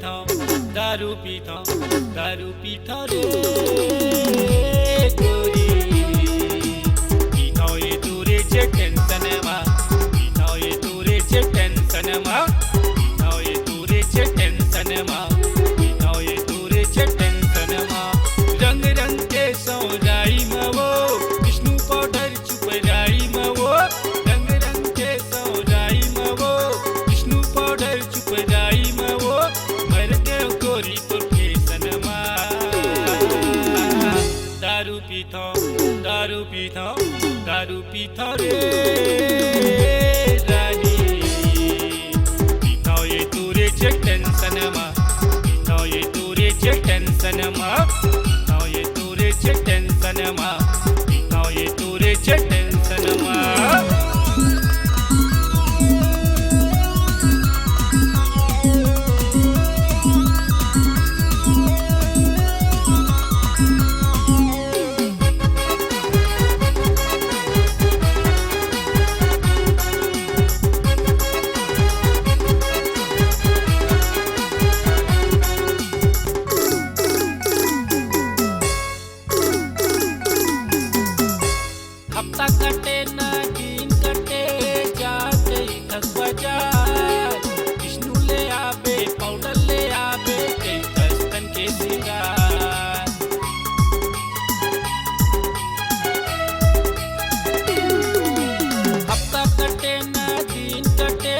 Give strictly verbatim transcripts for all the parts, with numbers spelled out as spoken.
दारू पीथौं, दारू पीथौं रे गोरी। पीथौं ए दूरे जे टेंशन मा, पीथौं ए दूरे जे टेंशन मा, पीथौं ए दूरे जे टेंशन मा, पीथौं ए दूरे जे टेंशन मा। रंग रंग के सौराई मा वो, विष्णु पाउडर चुपराई मा वो, रंग रंग के सौराई मा वो, विष्णु पाउडर चुपराई मा वो, मर के गोरी तोर फैशन मा। दारू पीथौं, दारू पीथौं, दारू पीथौं रे रानी। पीथौं ए दूरे जे टेंशन मा, पीथौं ए दूरे जे टेंशन मा, पीथौं ए दूरे जे टेंशन मा, पीथौं ए दूरे जे टेंशन मा। हफ्ता कटे ना दिन कटे, जात इथस बाजार। विष्णु ले आबे, पाउडर ले आबे, कई दस तन के सिंगार। हफ्ता कटे ना दिन कटे,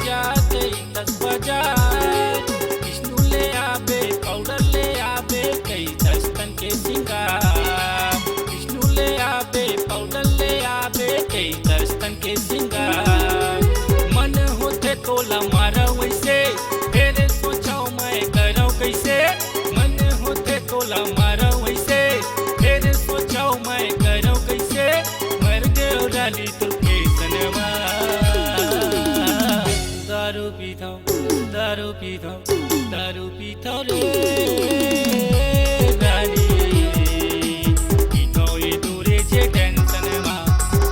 जात इथस बाजार। विष्णु ले आबे, पाउडर ले आबे, कई दस तन के सिंगार। विष्णु ले आबे, पाउडर ले आबे, कई दस तन के सिंगार। मन होथे तोला मारा वैसे, फेर सोचौं मैं करौं कैसे। मन होथे तोला मारा वैसे, फेर सोचौं मैं करौं कैसे। मर गेंव रानी तोर फैशन मा। दारू पीथौं, दारू पीथौं, दारू पीथौं रे रानी। पीथौं ए दूरे जे टेंशन मा,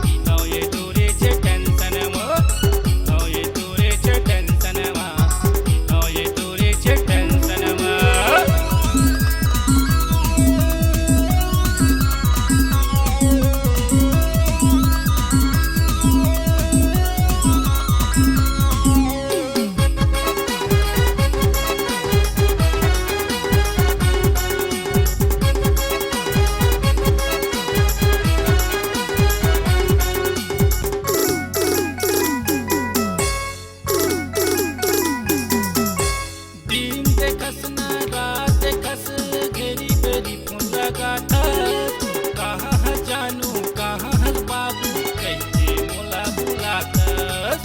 पीथौं ए दूरे जे टेंशन मा, पीथौं ए दूरे जे टेंशन मा, पीथौं ए दूरे जे टेंशन मा। दिन देखस न रात देखस, घेरी बेरी फोन लगाथस। कहाँ हस जानू, कहाँ हस बाबू, कहिके मोला बुलाथस।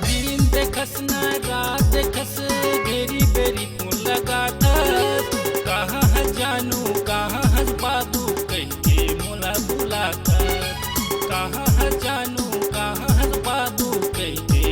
दिन देखस न रात देखस, घेरी बेरी फोन लगाथस। कहाँ हस जानू, कहाँ हस बाबू, कहिके मोला बुलाथस। कहाँ हस जानू, कहाँ हस बाबू, कहिके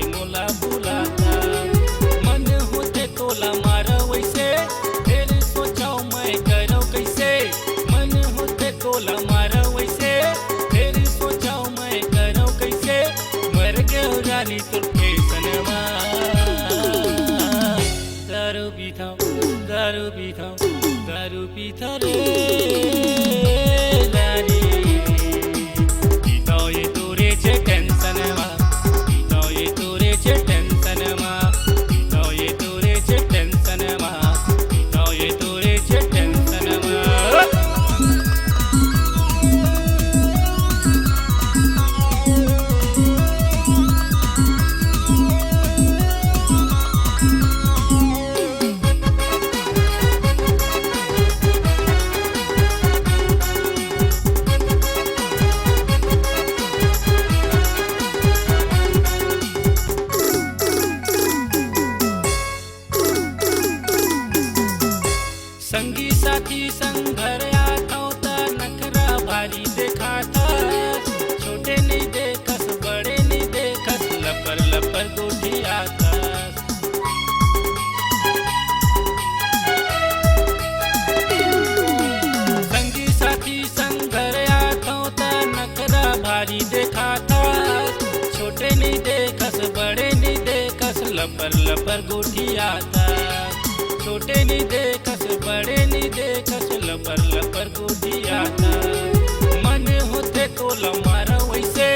लपर लपर गोठियाता। छोटे नी देखस, बड़े नी देखस, लपर लपर गोठियाता। मन होथे तोला मारव वइसे,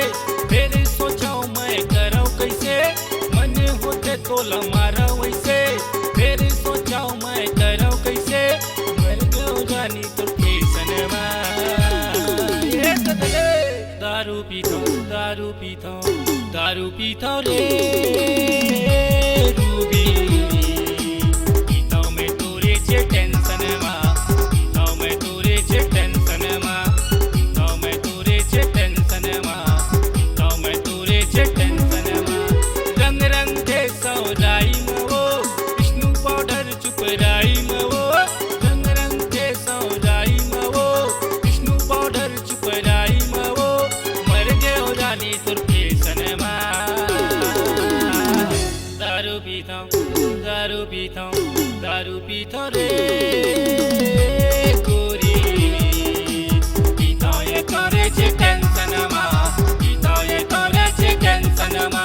फेर सोचव मैं करव कइसे। मन होथे तोला मारव वइसे, फेर सोचव मैं करव कइसे। मर गयो रानी तोर फैशन मा। ए सदले, दारू पीथव, दारू पीथव, दारू पीथव रे रूबी। पीथव मैं तोरे से टेंशन मा, पीथव मैं तोरे से टेंशन मा, पीथव मैं तोरे से टेंशन मा, पीथव मैं तोरे से टेंशन मा। रंग रंग के सौदाई में वो विष्णु पाउडर चुपराई में वो, रंग रंग के सौदाई में वो विष्णु पाउडर चुपराई में वो। मर गयो रानी तोर फैशन मा। दारू पीथव, दारू पीथव, दारू पीथव रे गोरी। पीथव ये तोरे से टेंशन मा, पीथव ये तोरे से टेंशन मा।